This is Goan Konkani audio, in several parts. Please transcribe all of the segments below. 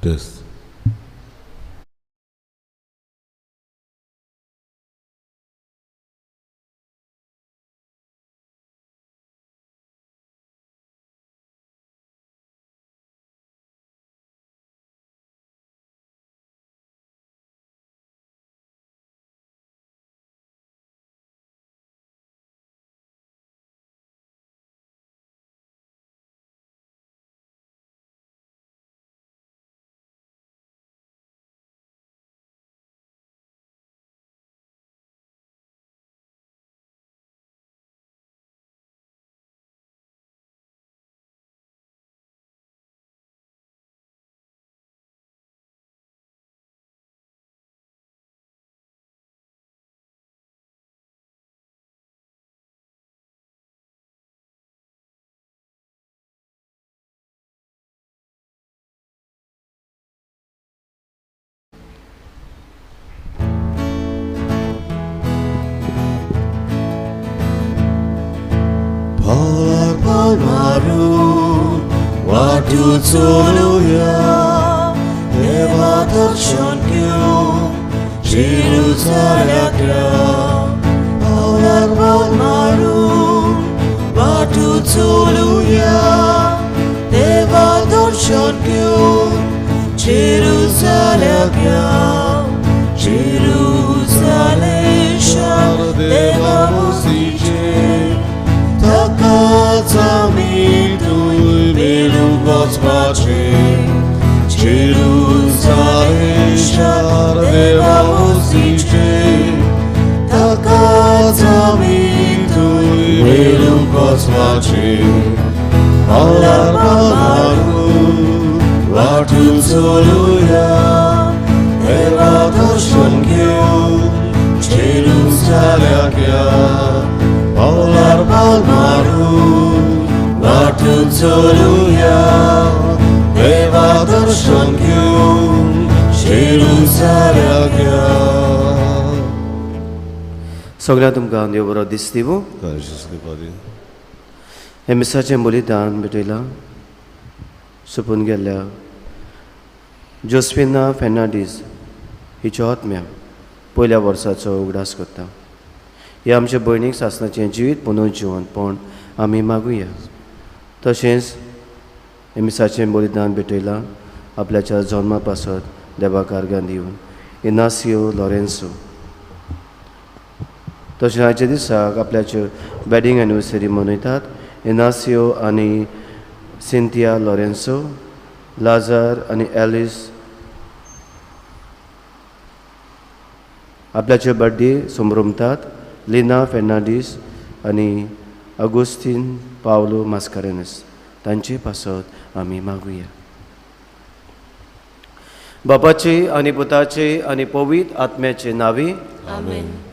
Test. Hallelujah, Deva darshan घेवन जेरुजाल्याक पावलार पावल मारून वाटू चलुया. देवा दर्शन घेवन जेरुजाल्याक जेरुजालेम शार देवा मुसीचें ताकाच आमी थंय मेळूंक वचपाचें. जेरुजालेम शार देवा मुसीचें ताकाच आमी थंय मेळूंक वचपाचें. पावलार पावल मारून वाटू चलुया. देवा दर्शन घेवन जेरुजाल्याक पावलार पावल मारून वाटू चलुया. देवा दर्शन घेवन जेरुजाल्याक. सगळ्या तुमकां देव बरो दीस दिवं. हे मिसाचें बलिदान भेटयलां सोंपून गेल्ल्या जोस्फिना फेर्नांडीस हिच्यो आत्म्या पयल्या वर्साचो उगडास करता. ह्या आमच्या भयणीक सासणाचें जिवीत पुनर्जिवंतपण आमी मागुया. तशेंच हे मिसाचें बलिदान भेटयलां आपल्याच्या जल्मा पासत देवाक आर्गां दिवन इनासियो लॉरेन्सो. तशें आयच्या दिसाक आपल्याच्यो वेडींग एनिवर्सरी मनयतात इनासियो आनी सिंथिया लॉरेन्सो, लाजार आनी एलिस आपल्याच्यो बर्थडे समरमतात लिना फेर्नांडीस आनी अगुस्तीन पावलो मास्कारेनस. तांचे पासत आमी मागुया. बापाचे आनी पुताचे आनी पवित्र आत्म्याचे नांवे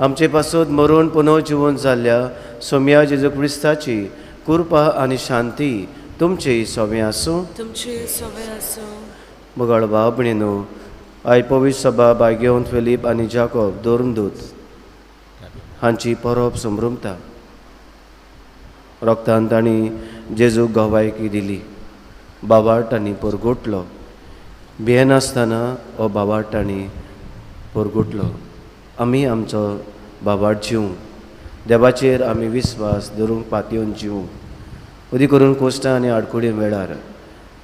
आमचे पासत मरून पुनर्जिवन जाल्ल्या सोम्या जेजू क्रिस्ताची कृपा आनी शांती तुमचे सोवे आसूं. तुमचे सोवे आसूं. मोगाळ भाव भयणीनो, आयज पवित्र सभा भाग्यवंत फिलीप आनी जाकोब धर्मदूत हांची परब समरमता. रोगतान तांणी जेजूक गवायकी दिली. बाबाळ तांणी परगोटलो. भियेनासतना हो बाबाळ तांणी परगोटलो. आमी आमचो बाबाळ जिवूंक, देवाचेर आमी विस्वास धरूंक पातयेवन जिवूंक, अदीक करून कोश्टां आनी आडकुळे वेळार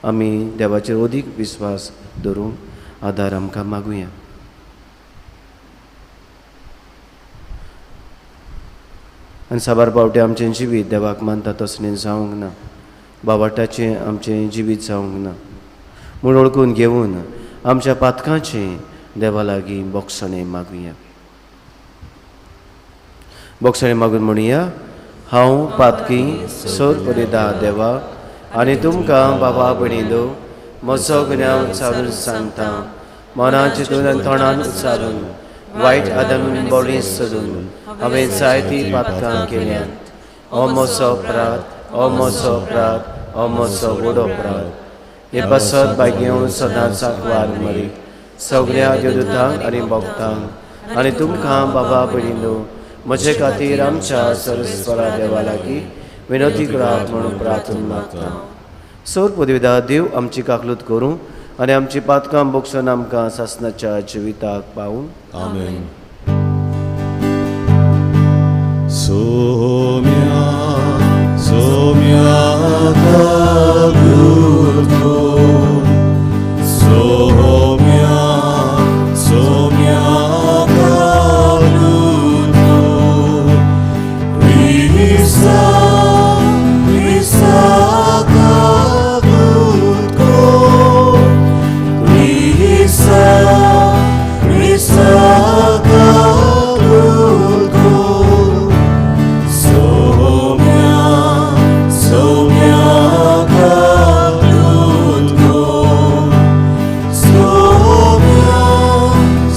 आमी देवाचेर अदीक विस्वास धरूंक आदार आमकां मागुया. आनी साबार पावटी आमचें जिवीत देवाक मानता तसलें जावंक ना, बाबाटाचें आमचें जिवीत जावंक ना म्हूण वळखून घेवन आमच्या पातकांचें देवा लागीं बोगसणें मागुया. बोगसणें मागून म्हणुया, हांव पातकी सोर परिदा देवा आनी तुमकां बाबा भयणीनो म्हजो गुन्यांव उच्चारून सांगता. मनान चिंतून आनी तोंडान उच्चारून वायट आदम बोली सोडून हांवें जायतीं पातकां केल्यांत. हो म्हजो अपराध, हो म्हजो अपराध, हो म्हजो व्हड अपराध. हे पासत भाग्यवंत सदांच आंकवार मरी सगळ्या देवदूतांक आनी भक्तांक आनी तुमकां बाबा भयणीनो म्हजे खातीर आमच्या सरस्वरा देवा लागीं विनोती करात म्हणून प्रार्थना मागता. सोर पदवीदा देव आमची काकलूत करूं आनी आमची पातकां बोगसून आमकां सासणाच्या जिविताक पावूं. आमेन. सोम्या सोम्या कागुतो, सोम्या सोम्या कागुतो, क्रिस्ता क्रिस्ता कागुतो, क्रिस्ता क्रिस्ता कागुतो, सोम्या सोम्या कागुतो, सोम्या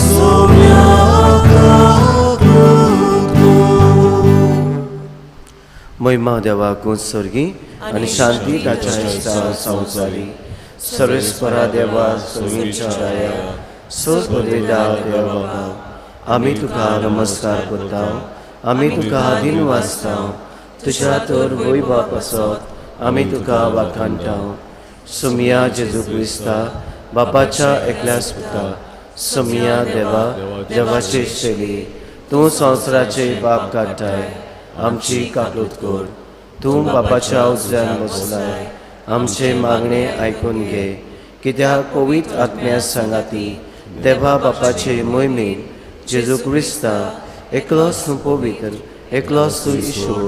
सोम्या कागुतो. महिमा देवाकूच स्वर्गी आनी शांती ताच्या इश्टा संवसारी. सर्वेस्परा देवा स्वर्गीच्या राया सोद देवा बाबा, आमी तुका नमस्कार करता, आमी तुका दिन वाचता, तुज्या तर वैभवा पासत आमी तुका वाखाणटा. सोमिया जेजू क्रिस्ता बापाच्या एकल्याच पुता, सोमिया देवा देवाचे शैली, तूं संवसाराचे बाप काडटाय, आमची काकूत कर. तूं बापाच्या उजव्यान बसलाय, आमचे मागणे आयकून घे, कित्याक पवित्र आत्म्या सांगाती देवा बापाचे मोहिमेन जेजू क्रिस्ता एकलोच तूं पवित्र, एकलोच तूं ईश्वर,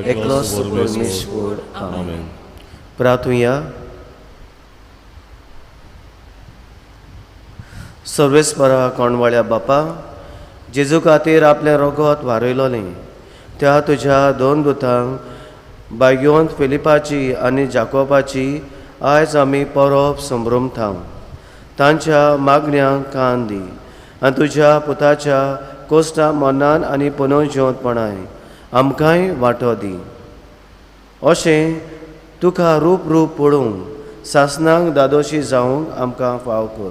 एकलोच तूं परमेश्वर. आमेन. प्रार्थुया. सर्वेस्परा कोणवाळ्या बापा, जेजू खातीर आपलें रगत वारयलोलें त्या तुज्या दोन दुतांक बागयोंत फिलिपाची आनी जाकोबाची आयज आमी परब संभ्रमता. तांच्या मागण्यांक कान दी आनी तुज्या पुताच्या कोश्टा मनान आनी पुनर्जिवंतपणाय आमकांय वांटो दी. अशें तुका रूप रूप पळोवंक सासणाक दादोशी जावंक आमकां फाव कर.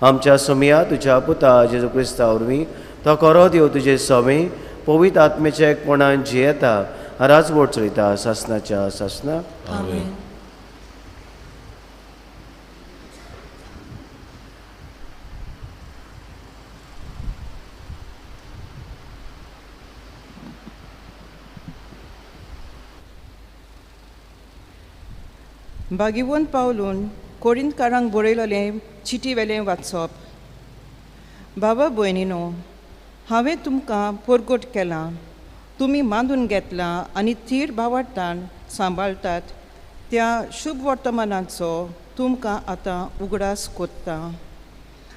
आमच्या सोमया तुज्या पुता जेजू क्रिस्ता वरवीं तो करो देव तुजे सवे पवित्र आत्मेच्या एकपणान जियेता राजवट चलयता सासणाच्या सासणाक. आमेन. बागिवंत पावलून कोरिंतकारांक बरयलेलें चिटी वेलें वाचप. बाबा भयणीनो, हांवें तुमकां परगट केलां, तुमी मानून घेतलां आनी थीर भावार्थान सांबाळटात त्या शुभ वर्तमानाचो तुमकां आतां उगडास कोत्ता.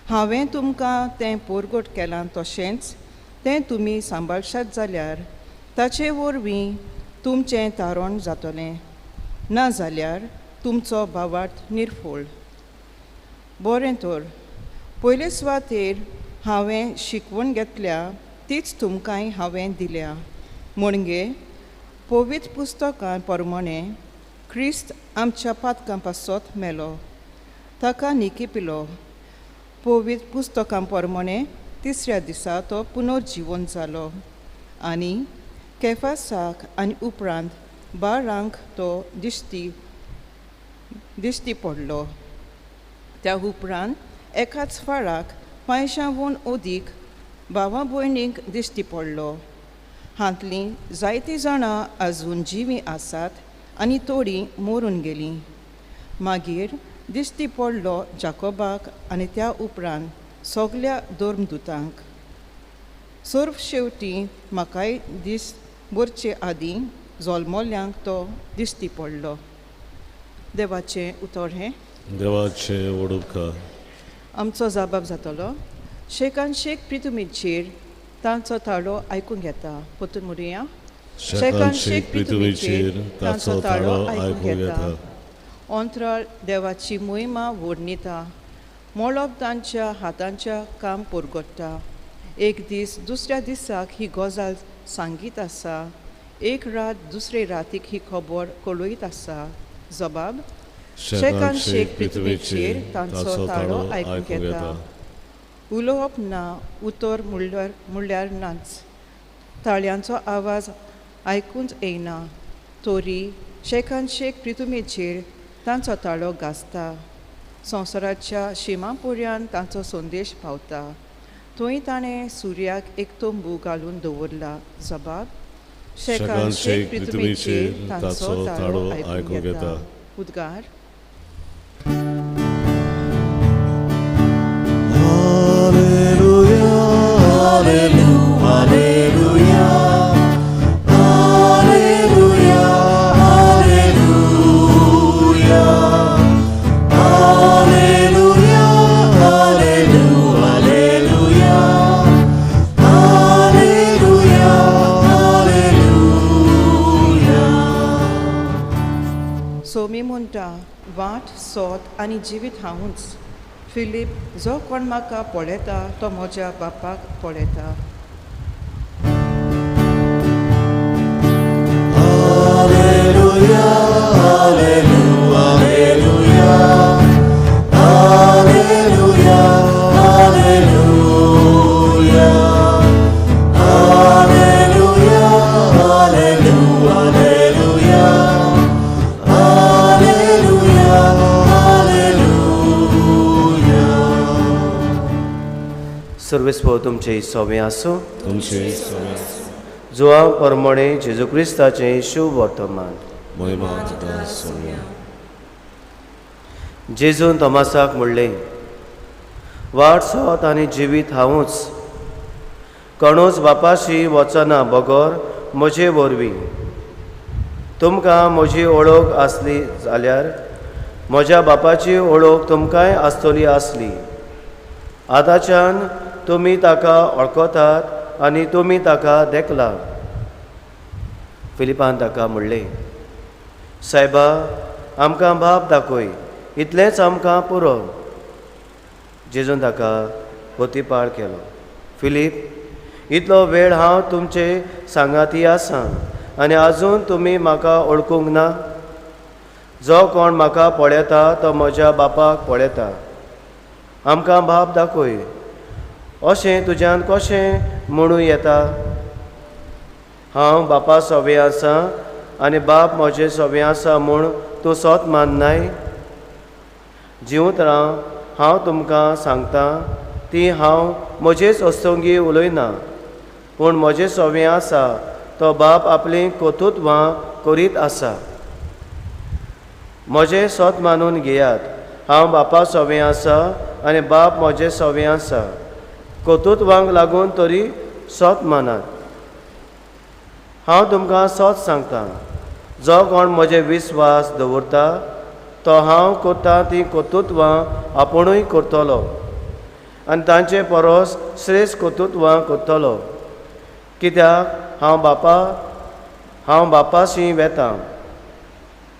हांवें तुमकां तें परगट केलां तशेंच तें तुमी सांबाळशात जाल्यार ताचे वरवीं तुमचें तारण जातलें, ना जाल्यार तुमचो भावार्थ निर्फळ. बरें तर पयले सुवातेर हांवें शिकवण घेतल्या तीच तुमकांय हांवें दिल्या, म्हणगे पवित्र पुस्तकां प्रमाणें क्रिस्त आमच्या पातकां पासत मेलो, ताका निकिपिलो, पवित्र पुस्तकां प्रमाणें तिसऱ्या दिसा तो पुनर्जिवन जालो आनी केफासाक आनी उपरांत बारांक तो दिश्टी पडलो. त्या उपरांत एकाच फाराक पांयशांवून अदीक भावा भयणींक दिश्टी पडलो. हांतलीं जायतीं जाणां आजून जिवीं आसात आनी थोडीं मरून गेलीं. मागीर दिश्टी पडलो जाकोबाक आनी त्या उपरांत सगल्या धर्मदुतांक. सर्व शेवटी म्हाकाय दीस मरचे आदीं जल्मल्ल्यांक तो दिश्टी पडलो. देवाचें उतर हें. देवाचें वडूपकार. आमचो जाबाब जातलो. शेकान शेक प्रितुमीचेर तांचो ताळो आयकूंक येता. परतून म्हणुया. शेकान शेक प्रितुमीचेर ताचो ताळो आयकूंक येता. अंतराळ देवाची मोहिमा वर्णिता, मळब तांच्या हातांच्या काम परगट्टा. एक दीस दुसऱ्या दिसाक ही गजाल सांगीत आसा, एक रात दुसरे रातीक ही खबर कळयत आसा. जबाब. शेकान शेक पृथ्वीचेर ताचो ताळो आयकूंक येता. उलोवप ना, उतर म्हणल्यार नाच, ताळयांचो आवाज आयकूंच येयना, तरी शेकान शेक पृथ्वीचेर तांचो ताळो गाजता. संवसाराच्या शिमा पर्यंत तांचो संदेश पावता. थंय ताणें सुर्याक एक तंबू घालून दवरला. जबाब शेकान शेक पृथ्वीचेर ताचो ताळो आयकूंक येता. उद्गार. Hallelujah, hallelujah, hallelujah, hallelujah, hallelujah, hallelujah, hallelujah, hallelujah. Somi म्हणटा, वाट सोद आनी जिवीत हांवूच. फिलीप, जो कोण म्हाका पळयता तो म्हज्या बापाक पळयता. Hallelujah, hallelujah, hallelujah, hallelujah, hallelujah, hallelujah, hallelujah, hallelujah. सर्वेस्पो तुमचे सोवे आसूं. तुमचे सवे आसूं. जुआंव परमणे जेजू क्रिस्ताचें शुभ वर्तमान. महिमा तुका सोम्या. जेजून तोमासाक म्हणलें, वाट सोद आनी जिवीत हांवूच. कोणूच बापाशी वचना बगर म्हजे वरवीं. तुमकां म्हजी वळख आसली जाल्यार म्हज्या बापाची वळख तुमकांय आसतली आसली. आतांच्यान तुमी ताका वळखतात आनी तुमी ताका देखला. फिलिपान ताका म्हणलें, सायबा, आमकां बाप दाखय, इतलेंच आमकां पुरो. जेजून ताका प्रतिपाळ केलो, फिलीप, इतलो वेळ हांव तुमचे सांगाती आसा आनी आजून तुमी म्हाका वळखूंक ना. जो कोण म्हाका पळयता तो म्हज्या बापाक पळयता. आमकां बाप दाखय अशें तुज्यान कशें म्हणूं येता? हांव बापा सोबें आसा आनी बाप म्हजे सोबें आसा म्हूण तूं सोत माननाय? जिवंत राव, हांव तुमकां सांगता ती हांव म्हजेच अस्तंगी उलयना, पूण म्हजें सोबें आसा तो बाप आपलीं कर्तुत्वां करीत आसा. म्हजें सोत मानून घेयात, हांव बापा सोबें आसा आनी बाप म्हजें सोबें आसा. कर्तुत्वांक लागून तरी सोत मानात. हांव तुमकां सोत सांगता, जो कोण म्हजेर विस्वास दवरता तो हांव करता तीं कर्तुत्वां आपुणूय करतलो आनी तांचे परस श्रेश्ठ कर्तुत्वां करतलो. कित्याक हांव बापाशी वेता.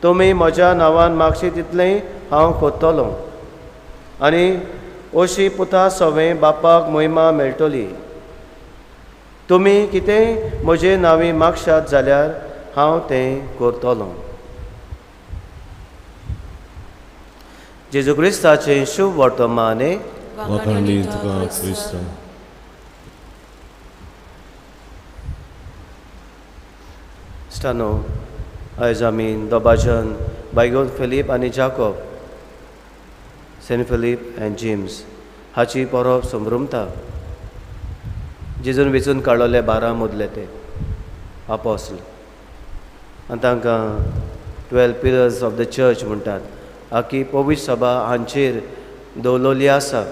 तुमी म्हज्या नांवान मागशी तितलें हांव करतलो आनी अशी पुता सवें बापाक महिमा मेळटली. तुमी कितेंय म्हजे नांवी मागशात जाल्यार हांव तें करतलो. जेजू क्रिस्ताचें शुभ वर्तमान. वाखाणणी तुका क्रिस्ता. इश्टानो, आयज आमी दोबाजन बायगोन फिलीप आनी Jacob, Saint Philip and James हाची परब संभ्रमता. जेजून वेंचून काडलेले 12 मदले ते आपोस्ल आनी तांकां 12 पिलर्स ऑफ the church म्हणटात. आखी पवित्र सभा हांचेर दवरलेली आसा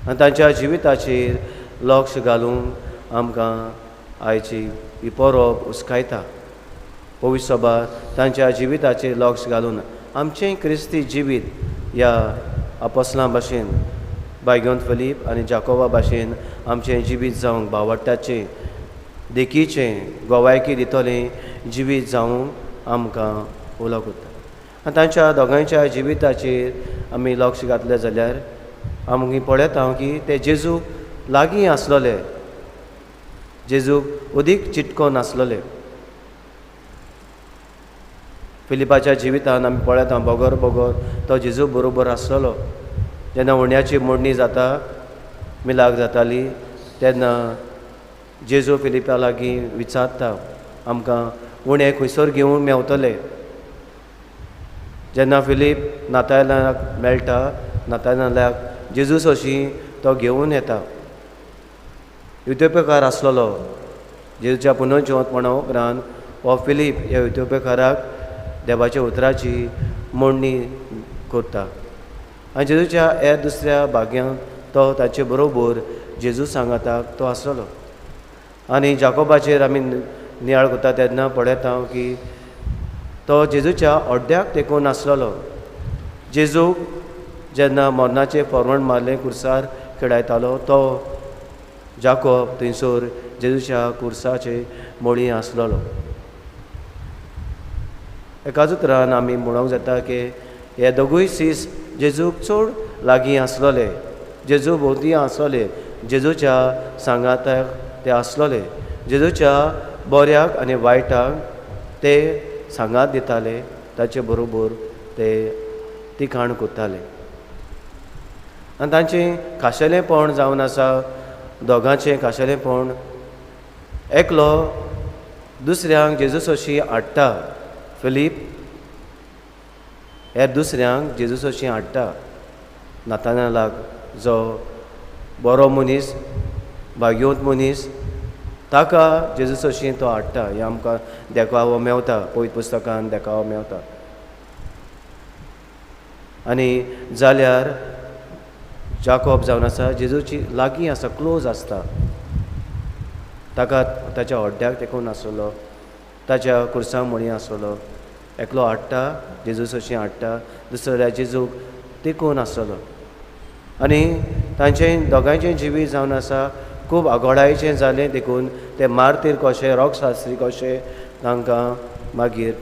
आनी तांच्या जिविताचेर लक्ष घालूंक आमकां आयची ही परब उस्कायता. पवित्र सभा तांच्या जिविताचेर लक्ष घालून आमचें क्रिस्ती जिवीत ह्या आपोस्लां भाशेन, बायगोन फिलीप आनी जाकोबा भाशेन आमचें जिवीत जावंक भावाड्ताचें, देखीचें, गोवायकी दितलें जिवीत जावंक आमकां उलो करता. आनी तांच्या दोगांयच्या जिविताचेर आमी लक्ष घातलें जाल्यार आमी पळयता की ते जेजू लागीं आसलोले, जेजूक अदीक चिटकोन आसलोले. फिलिपाच्या जिवितान आमी पळयता बगर बगर तो जेजू बरोबर आसलोलो. जेन्ना उण्याची मोडणी जाता, मिलाग जाताली, तेन्ना जेजू फिलिपा लागीं विचारता, आमकां उणें खंयसर घेवंक मेवतले? जेन्ना फिलीप नातायलाक मेळटा, नातायलाक जेजू सोशी तो घेवन येता. इथियोपियाकार आसलेलो. जेजूच्या पुनर्जिवंतपणा उपरांत हो फिलीप ह्या इथियोपियाकाराक देवाच्या उतराची मोडणी करता आनी जेजूच्या ह्या दुसऱ्या भाग्यांत तो ताचे बरोबर जेजू सांगाताक तो आसलेलो. आनी जाकोबाचेर आमी नियाळ करता तेन्ना पळयता की तो जेजूच्या अड्ड्याक तेकून आसलेलो. जेजूक जेन्ना मरणाचें फॉरवण मारलें, कुर्सार खेळायतालो, तो जाकोब थंयसर जेजूच्या कुर्साचे मोळी आसलेलो. एकाच उतरान आमी म्हणूंक जाता की हे दोगूय सीस जेजूक चड लागीं आसलेले, जेजू भोंवती आसलेले, जेजूच्या सांगाताक ते आसलेले, जेजूच्या बऱ्याक आनी वायटाक ते सांगात दिताले, ताचे बरोबर ते तिखाण करताले. आनी तांचें खाशेलेंपण जावन आसा, दोगांचें खाशेलेंपण, एकलो दुसऱ्यांक जेजू सोशी हाडटा, फिलीप हे दुसऱ्यांक जेजू सोशी हाडटा. नातानालाक जो बरो मनीस, भाग्यवंत मनीस, ताका जेजू सोशी तो हाडटा. हें आमकां देखावो मेवता, पवित्र पुस्तकान देखावो मेवता. आनी जाल्यार जाकोब जावन आसा जेजूची लागीं आसा, क्लोज आसता, ताका ताच्या हड्ड्याक तेकून आसलो, ताच्या कुर्सां मुळी आसलो. एकलो हाडटा जेजू सोशी हाडटा, दुसरो जाल्यार जेजूक तेकून आसलो. आनी तांचें दोगांयचें जिवीत जावन आसा खूब आगोळायेचें जालें, देखून ते मार्तीर कशे, रोगशास्त्री कशे तांकां मागीर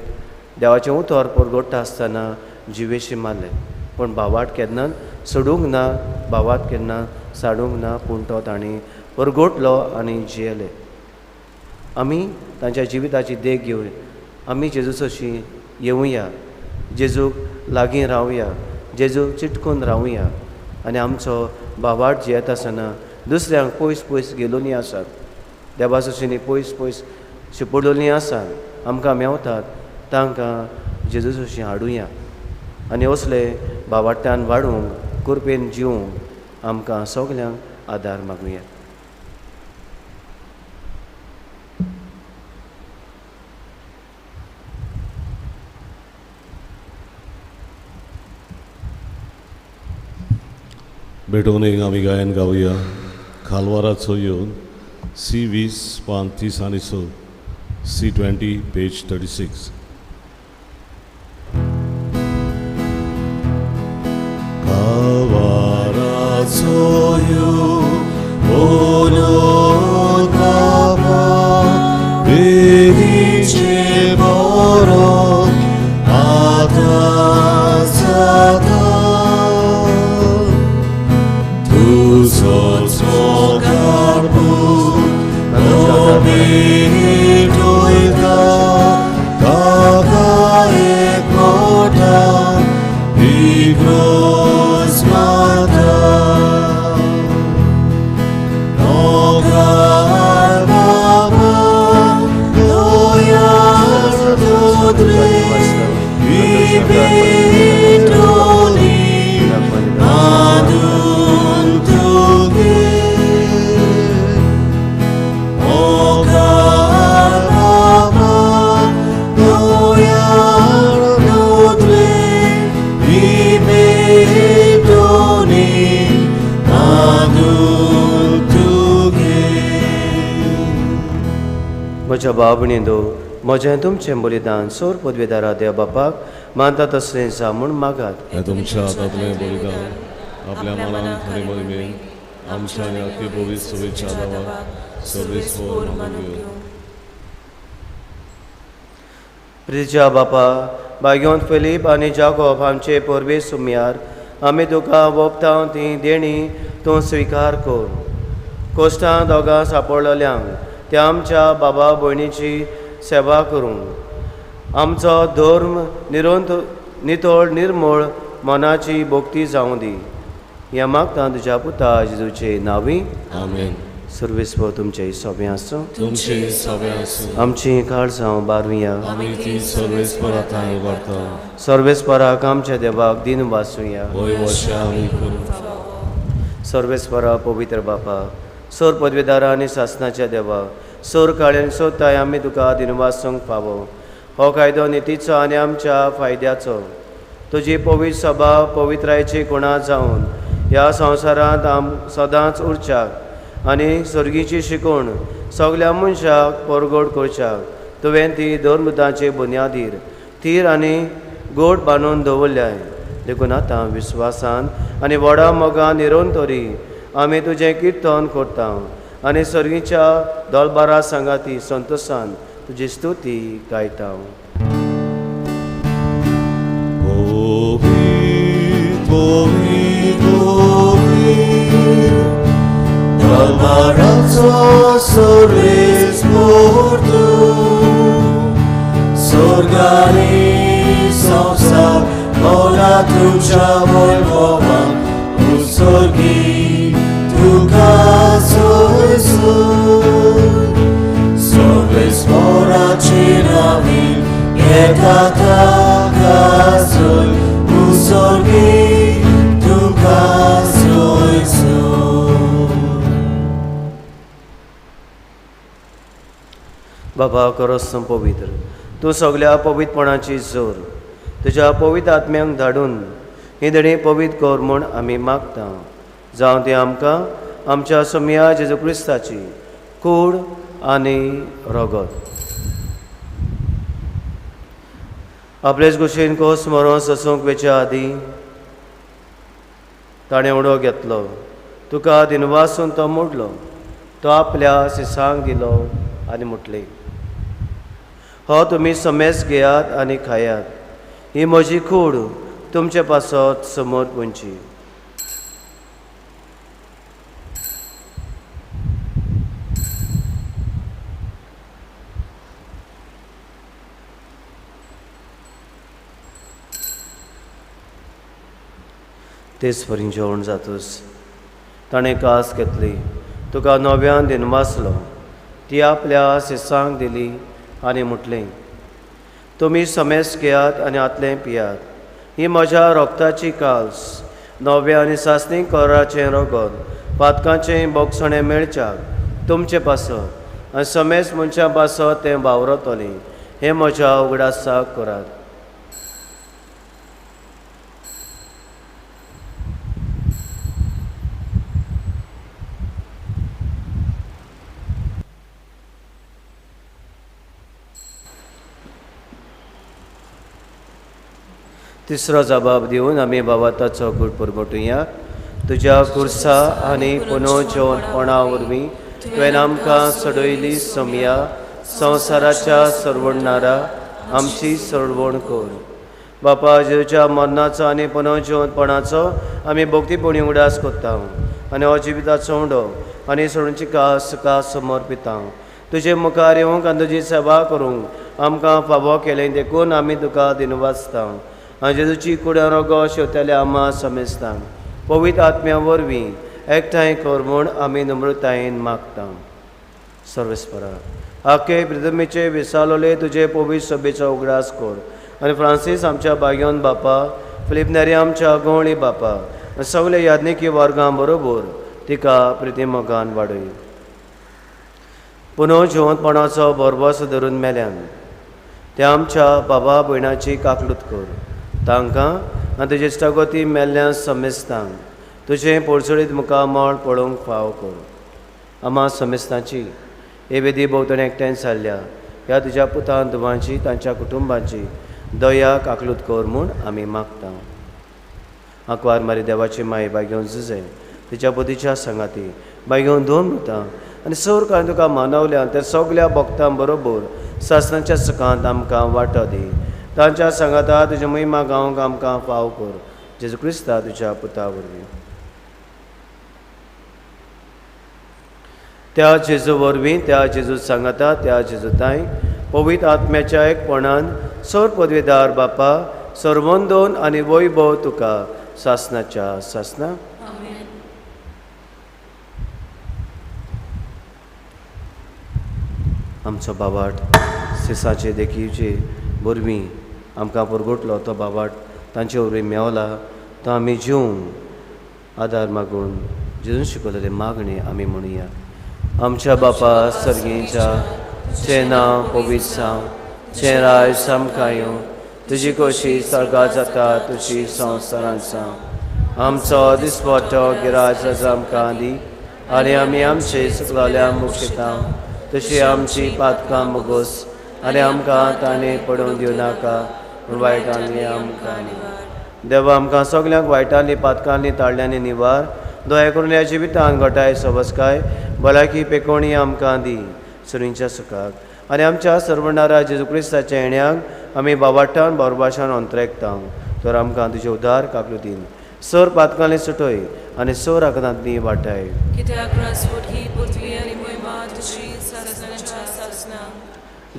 देवाचें उतर परगट्टा आसतना जिवेशी मारलें. पूण भावाट केन्ना सोडूंक ना, भावात केन्ना साडूंक ना, पूण तो तांणी परगटलो आनी जियेले. आमी तांच्या जिविताची देख घेवन आमी जेजू सोशी येवया, जेजूक लागीं रावया, जेजूक चिटकून रावया आनी आमचो भावाट जियेता आसतना दुसऱ्यांक पयस पयस गेलोनी आसात, देवा सोशींनी पयस पयस शिपडलोलीं आसात, आमकां मेवतात, तांकां जेजू सोशी हाडुया आनी असले भावाट्यान वाडूंक, कृपेन जिवूंक आमकां सगल्यांक आदार मागुया. भेटोवन एक आमी गायन गावया. खालवाराचो येवन सी 20 पान 30 आनी 6, सी 20 पेज 36. कावाराचो येवन बाबा वेदीचे बरो आतां जाता, तुजो म्हज्या भाव भयणींनो, म्हजें तुमचें बलिदान सोर पदवेदारा देव बापाक मानता तसलें जावं म्हूण मागात. हें तुमच्या हातांतलें बलिदान आपल्या मनान खरें मोहिमेन आमच्या आनी अति पवित्र शुभेच्छा देवाक सर्वेस्पोर मानून घेवं. प्रिजा बापा, भाग्यवंत फिलीप आनी जाकोब हांचे परबे सुमयार आमी तुका वोपता ती देणी तूं स्विकार कर. कोश्टां दोगां सापडलेल्यांक त्या आमच्या बाबा भयणीची सेवा करूंक आमचो धर्म निरंत नितळ निर्मळ मनाची भक्ती जावं दी. ह्या मागता तुज्या पुता जेजूचे नांवी. आमेन. सर्वेस्पर तुमचे सोबें आसूं. तुमचे सोबें आसूं. आमची काळजां बारुया. आमी ती सर्वेस्परा थांय उबारता. सर्वेस्पराक आमच्या देवाक दिन वाचुया. वय वशा आमी करूंक. सर्वेस्परा पवित्र बापा, सोर पदवीदारा आनी सासनाच्या देवा, सोर काळेन सोताय आमी तुका दिनवासूंक फावो. हो कायदो नितीचो आनी आमच्या फायद्याचो. तुजी पवित्र सभा पवित्रायची गुणां जावन ह्या संवसारांत आम सदांच उरच्याक आनी सर्गीची शिकवण सगल्या मनशाक परगट करच्याक तुवें ती धर्मदांचे बुन्यादीर थीर आनी गोड बांदून दवरल्याय. देखून आतां विस्वासान आनी व्हडा मोगान निरोन तरी आमी तुजें किर्तन करता आनी सर्गीच्या दोलबारा सांगाती संतोशान तुजी स्तुती गायता. दलबाराचो सर्वेस्पर तूं, स्वर्गारी संवसार भोला तुज्या वैभवान उत्सर्गी तुका सोयसून. सर्वेस्पराची नावीन येता ताका उत्सर्गी तुका सोयसून. बाबा करोस पवित्र तूं सगल्या पवित्रपणाची जोर तुज्या पवित्र आत्म्यांक धाडून ही देणी पवित्र कर म्हूण आमी मागता. जावं ती आमकां आमच्या सोमया जेजू क्रिस्ताची कूड आनी रगत. आपलेच कुशीन कोस मरोन सोसूंक वेच्या आदीं ताणें उडो घेतलो, तुका दिनवासून तो मोडलो, तो आपल्या सिसांक दिलो आनी म्हटलें, हो तुमी समेज घेयात आनी खायात, ही म्हजी कूड तुमचे पासत समोर पुंची. तेच परी जेवण जातूच ताणें कास घेतली, तुका नव्यान दिनवासलो, ती आपल्या सिसांक दिली आनी म्हटलें, तुमी समेज घेयात आनी आतलें पियात, ही म्हज्या रोगताची काल्स, नव्या आनी सासणी कराचें रगत, पातकांचें बोगसणें मेळच्याक तुमचे पासत आनी समेज मनशां पासत तें वावरतलें. हें म्हज्या उगडासाक करात. तिसरो जबाब दिवन आमी बाबा ताचो गूट परगटुया. तुज्या कुर्सा आनी पुनोजोनपणा वरवीं तुवें आमकां सडयली सोमया, संवसाराच्या सरवणणारा आमची सरवण कर. बापा जेजूच्या मरणाचो आनी पुनोजिवंतपणाचो आमी भक्तीपणी उगडास करता आनी हो जिविताचो उंडो आनी सोडूची कास कास समर्पिता. तुजे मुखार येवंक आनी तुजी सेवा करूंक आमकां फावो केलें देखून आमी तुका दिनवासता. आनी जेजूची कुड्या रोगो शेवतेल्या आमा समेस्तांक पवित्र आत्म्या वरवीं एकठांय कर म्हूण आमी नम्रतायेन मागता. सर्वेस्परा आखे प्रितमीचे विसालोले तुजे पवित्र सभेचो उगडास कर आनी फ्रांसीस आमच्या बाग्योन बापा, फिलीप नेरी आमच्या गवळी बापा आनी सगळे याज्ञिकी वर्गां बरोबर तिका प्रितीमोगान वाडय. पुनः जिवंतपणाचो भरवंसो धरून मेल्यान त्या आमच्या बाबा भयणाची काकलूत कर, तांकां आनी तुजे इश्टागती मेल्ल्या समेस्तांक तुजें पोरसोळीत मुखामळ पळोवंक फाव कर. आमा समेस्तांची हे वेदी भोंवतणी एकठांय जाल्ल्या ह्या तुज्या पुतान धुवांची तांच्या कुटुंबांची दया काकलूत कर म्हूण आमी मागता. आंकवार मारी देवाची माय बाय घेवन जुजे तिच्या बुद्धीच्या सांगाती बाय घेवन दोन मृतां आनी सर कांय तुका मानवल्या त्या सगल्या भक्तां बरोबर सासणाच्या सुखांत आमकां वांटो दी. तांच्या सांगाता तुज्या महिमा गावंक आमकां फाव कर. जेजू क्रिस्ता तुज्या पुता वरवीं. त्या जेजू वरवीं, त्या जेजू सांगाता, त्या जेजू तांय पवित्र आत्म्याच्या एकपणान सर पदवीदार बापा सर्वंदोन आनी वैभव तुका सासणाच्या सासना. आमचो बाबाट सिसाचे देखीचे वरवीं आमकां पुरगुटलो तो बाबाट तांचे वरवीं मेवला तो आमी जिवंक आदार मागून जेजून शिकवलेले मागणी आमी म्हणुया. आमच्या बापा सर्गीच्या तुजें नांव पवित्र जावं, तुजें राज आमकां येवं, तुजी खोशी सर्गात जाता तुजी संवसारांत जावं. आमचो दिसपट्टो गिराज आमकां दी आनी आमी आमचे चुकलोल्या मुक्षिता तशी आमची पातकां मुगोस आनी आमकां ताणें पडोवन दिवं नाका पूण वायटांनी आमकां निवार. देवा आमकां सगल्यांक वायटांनी पातकांनी ताळ्यांनी निवार. दया करून ह्या जिवितान घटाय सवसकाय भलायकी पेकोणी आमकां दी सुरींच्या सुखाक आनी आमच्या सर्वणारा जेजू क्रिस्ताच्या येण्याक आमी बाबाटान बोरबाशान अंतरेकता. तर आमकां तुजे उदार काकलू दीन सर पातकांनी सुटय आनी सर आकदांतली वाटाय.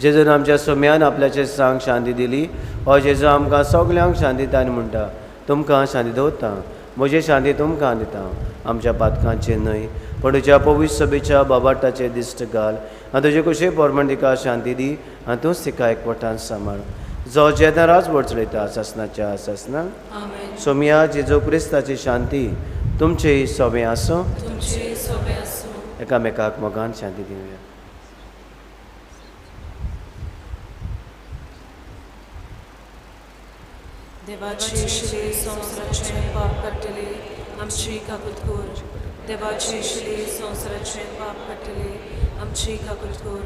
जेजून आमच्या सोम्यान आपल्याचे सांग शांती दिली. हो जेजू आमकां सगल्यांक शांती दिता आनी म्हणटा तुमकां शांती दवरता, म्हजी शांती तुमकां दिता. आमच्या पातकांचे न्हय पूण तुज्या पवित्र सभेच्या बाबाटाचे दिश्ट घाल आनी तुजे कुशे प्रमाण तिका शांती दी आनी तूंच तिका एकवटान सांबाळ जो जेन्ना राजवट चलयता सासनाच्या सासना. सोम्या जेजू क्रिस्ताची शांती तुमचे सोबें आसूं. एकामेकाक मोगान शांती दिवया. देवाची शिली संवसाराचें पाप काडटली आमची काकूत कर. देवाची शिली संवसाराचें पाप काडटली आमची काकूत कर.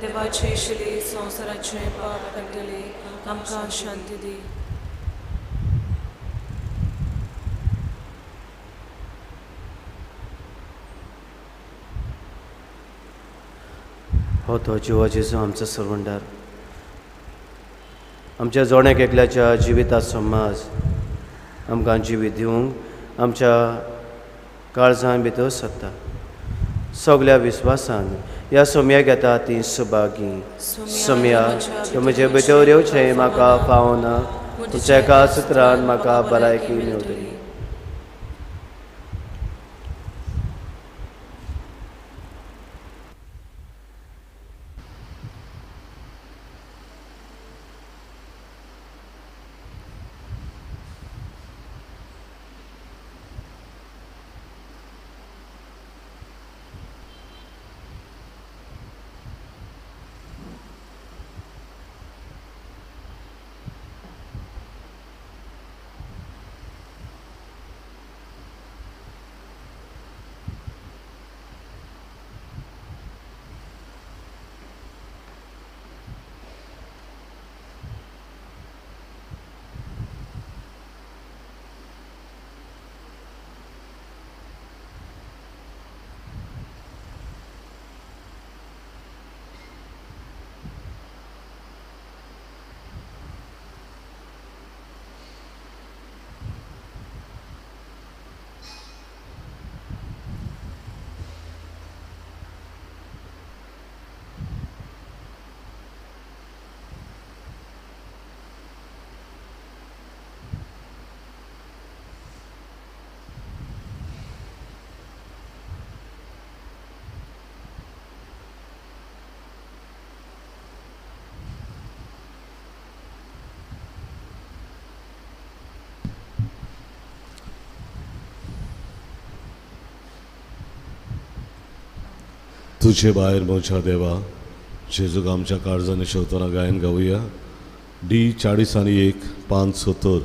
देवाची शिली संवसाराचें पाप काडटली आमकां शांती दी. हो तो जिवा जेजू आमचो सर्वंडार आमच्या जोण्याक एकल्याच्या जिविता समाज आमकां जिवीत दिवंक आमच्या काळजान भितर सरता. सगल्या विस्वासान ह्या सोम्याक येता ती सुभागी. सोम्या तूं म्हजे भितर येवचें म्हाका फावना, तुमच्या एका सुत्रान म्हाका भलायकी मेवतली. तुझे भायर म्हज्या देवा जेजूक आमच्या काळजांनी शेवतना गायन गावया. डी 40 आनी 1 5 70,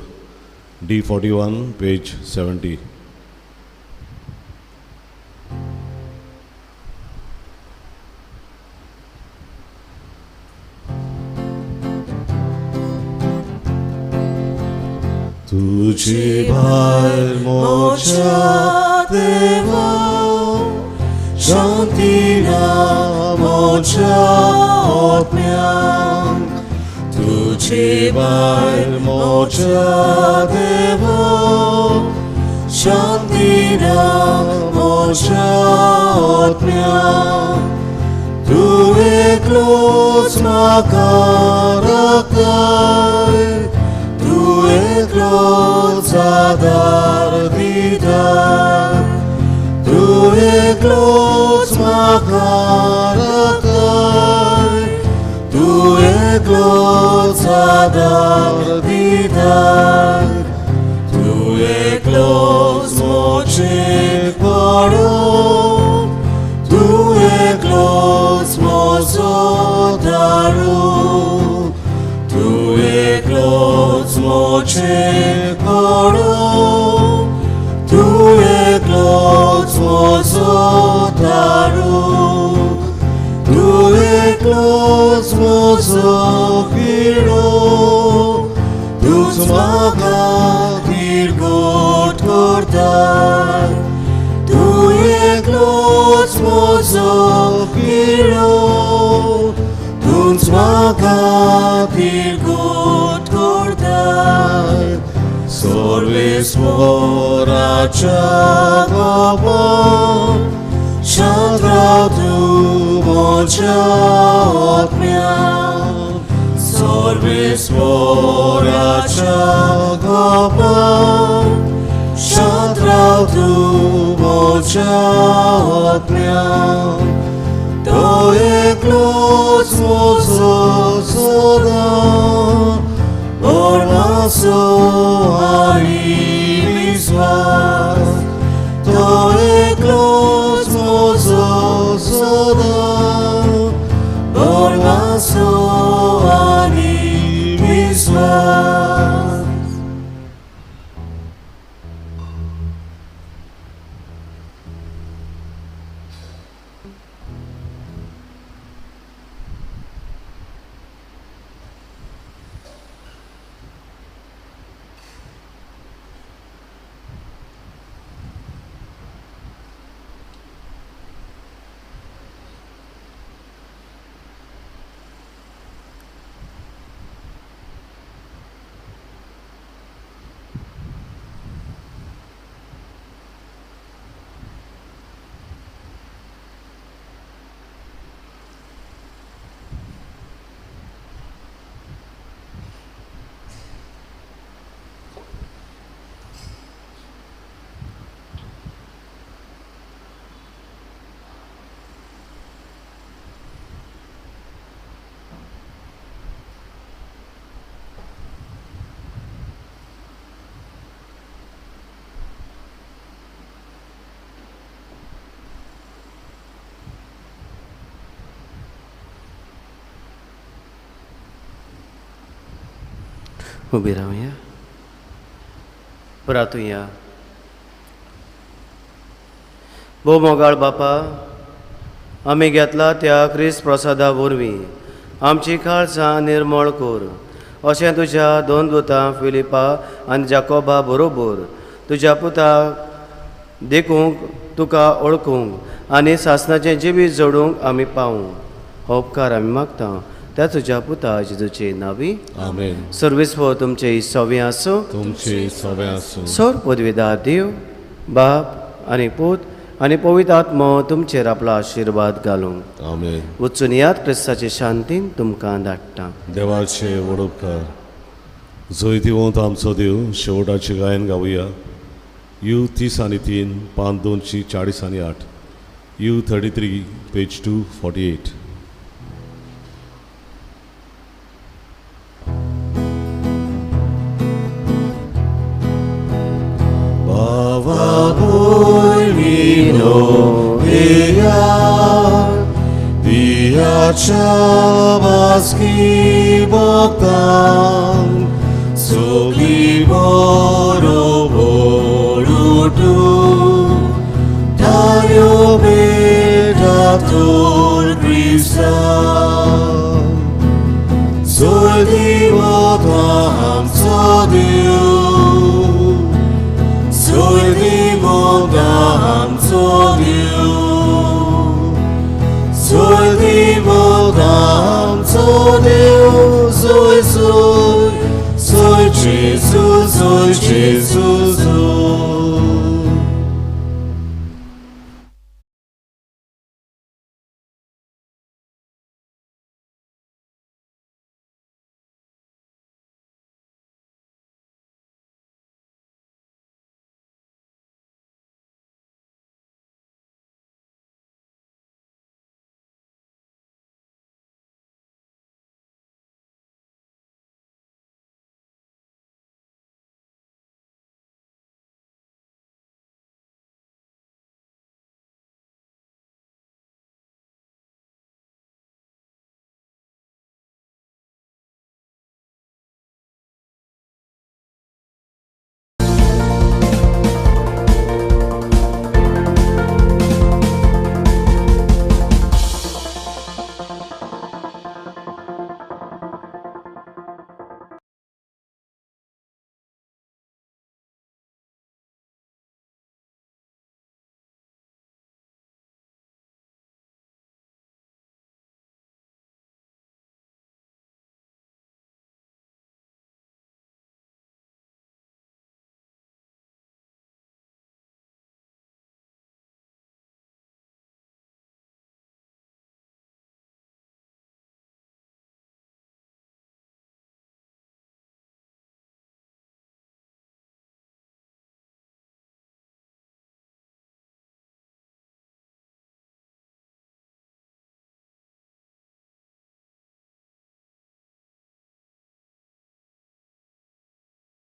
डी 41 पेज 70. तुझे भायर म्हज्या देवा शांती ना म्हज्या आत्म्याक. तुझे भायर म्हज्या देवा शांती ना म्हज्या आत्म्याक. तूं एकलोच म्हाका राखताय, तूं एकलोच आदार दिताय, तूं एकलोच म्हाका राखताय, आदार दिता, तूं एकलोच म्हजें कोडो, तूं एकलोच म्हजो दारू, तूं एकलोच म्हजें कोडो, तूं एकलोच म्हजो दारू, तूं एकलोच म्हजो हिरो, तूंच म्हाका तिरगोट करता, तूं एकलोच म्हजो हिरो, तूंच म्हाका तिरगोट करता. सर्वेस्वराच्या गोपान शांत राव तूं म्हज्या आत्म्यान, सर्वेस्वराच्या गोपान शांत राव तूं म्हज्या आत्म्यान, तो एकलोच म्हजो सदां भरमासो आनी विस्वास, तो एकलोच म्हजो सदां भरमासो आनी विस्वास. उबी रावया, प्रातुया. भोव मोगाळ बापा, आमी घेतला त्या क्रिस्त प्रसादा वरवीं आमची काळजां निर्मळ कर, अशें तुज्या दोन दुतां फिलिपा आनी जाकोबा बरोबर तुज्या पुताक देखूंक, तुका ओळखूंक आनी सासणाचें जिवीत जोडूंक आमी पावूं. हो उपकार आमी मागता त्या तुज्या पुता जेजूचे नावी. आमेन. सर्वेस्पर तुमचे सवे आसूं, तुमचे सवे आसूं. सर पदवीदार देव बाप आनी पूत आनी पवित्र आत्मो तुमचेर आपलो आशिर्वाद घालूं. आमेन. वचून याद क्रिस्ताचे शांतीन तुमकां धाडटा. देवाचे व्हड उपकार. जैतिवंत आमचो देव. शेवटाचें गायन गावया. You 30 आनी 3, पांच 240 आनी 8, you 33 page 248. Baski boktan sogli boro borutu tario bedator Krista soldi botam sodiu soldi botam sodiu.